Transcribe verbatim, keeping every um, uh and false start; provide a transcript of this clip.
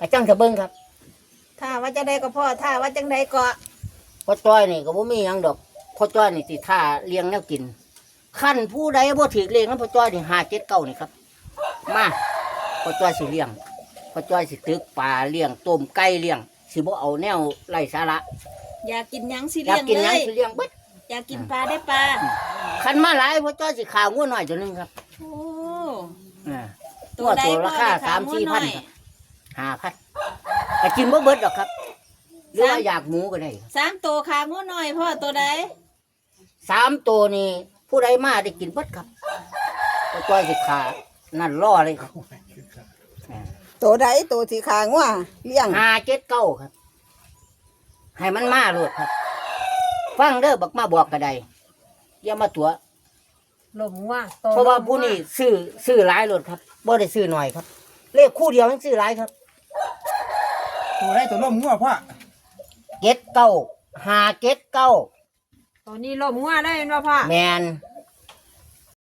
อาจังจะเบิ่งครับ ถ้าว่าจังใดก็พ่อ ถ้าว่าจังใดก็ พ่อจ้อยนี่ก็บ่มีหยังดอก พ่อจ้อยนี่สิท่าเลี้ยงแนวกิน คันผู้ใดบ่ถืกเลขนำพ่อจ้อยนี่ ห้าเจ็ดเก้า นี่ครับ มา พ่อจ้อยสิเลี้ยง พ่อจ้อยสิตึกปลาเลี้ยง ต้มไก่เลี้ยง สิบ่เอาแนวไร้สาระ อยากกินหยังสิ อยาก เลี้ยง กินหยัง เลย สิเลี้ยงเบิด อยากกินปลาได้ปลา คันมาหลายพ่อจ้อยสิฆ่างัวน้อยตัวหนึงครับ โอ้ อ่า ตัวใด งัวตัวราคา พ่อได้ สามสี่พัน ฆ่างัวน้อย ครับ ห้าพัน ก็กินบ่เบิดดอกครับ หรือว่าอยากหมูก็ได้ครับ สามตัวฆ่างัวน้อยพ่อ ตัวใด สามตัวนี่ผู้ใดมาได้กินเบิดครับ พ่อจ้อยสิฆ่านั่นรอเลยครับ ตัวใดตัวสิฆ่างัวเลี้ยง ห้าเจ็ดเก้า ครับ ให้มันมาโลดครับ ฟังเด้อ บักมาบอกกระไดอย่ามาตั๋ว ลมงัว เพราะว่าผู้นี้ซื้อซื้อหลายโลดครับบ่ได้ซื้อน้อยครับ เลขคู่เดียวยังซื้อหลายครับ ตัวได้ตัวล้มงัวพ่อ เจ็ดเก้า ห้าเจ็ดเก้า ตัวนี้ลมงัวได้เห็นบ่พ่อ แมน